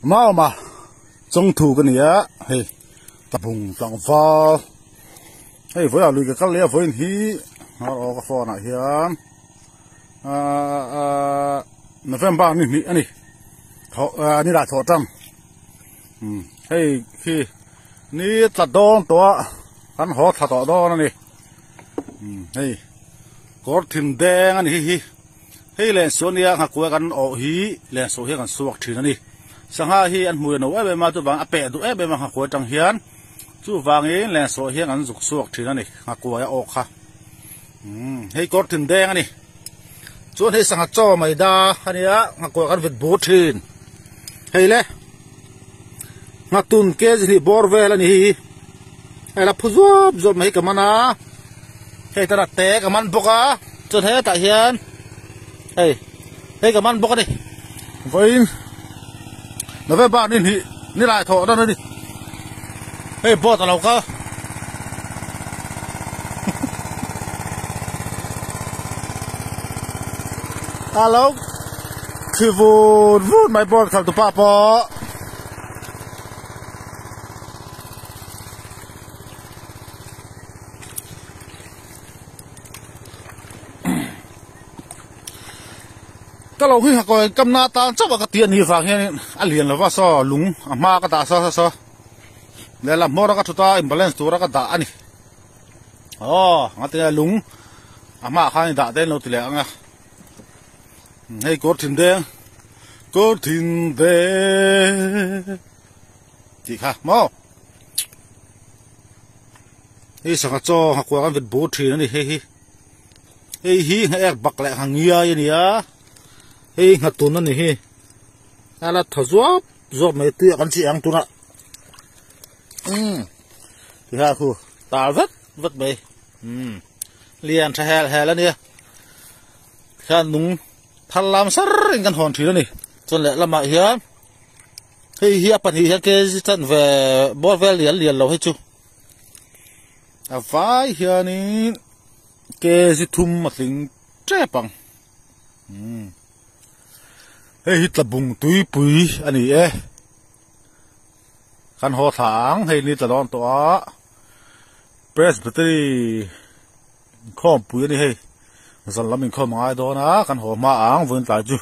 Mauma chawngthu ka ni a hei tlabung tlangval hei vawiah lui ka kal leh a vawiin hi aw ka phone ah hian ahh November ni hnih a ni thawh ah ni lah thawh tan hei khi ni tla dawn tawh a kan haw thla tawh dawn a ni hei kawr thin deng a ni hi hi. Hei lensuh ania nghakuai kan awh hi lensuh hi kan suak thin a ni. Sangha hi an hmui a no em em a chuvang a peh duh em em a nghakuai atang hian chuvangin lensuh hian an zuk suak thin a ni nghakuai a awk kha. Umm hei kawr thin deng a ni. Chuan hei sangha chaw mai da ania nghakuai kan vit bur thin. Hei le nghatun kg hnih bawr vel a ni hi. Hei la phu zuap zuap mai hi ka man a. Hei tana te ka man bawk a chuan hetah hian hei hei ka man bawk a ni vawiin November ni hnih ni lai thawh dawn a ni hei boat a lo kal a lo khi vut vut mai boat khalh tupa pawh. Ka lo hi hakawi kam na tan chauh a ka ti a nih vang hian a lian lova saw lung a hma ka dah saw saw lehlam hmawr a ka thut a in balance tur a ka dah a ni aw ngatinge lung a hmaah khan i dah te an lo ti leh ang a hei kawr thin deng kawr thin deng tih kha maw. Hei sangha chaw nghakual kan vet bur thin a ni hei hi hei hi nghaek bak leh ngha ngiai a ni a hei nghatun a ni hi a la thaw zuap zuap mai tui ah kan chi ang tunah umm ti kha khu tal vat vat mai umm lian tha hel hel a nia khian nung thar lam sar in kan hawn thin a ni chuan lehlamah hian. Hei hi a pahnih hian kg chan ve bawr vel lian lian lo hi chu a vai hianin kg thum a tling tep ang umm hei hi tlabung tuipui a ni e kan haw thla ang hei ni tla dawn tawh a presbytery inkhawmpui a ni hei zan lam inkhawm a ngai dawn a kan haw hma ang vawiin tlai chu.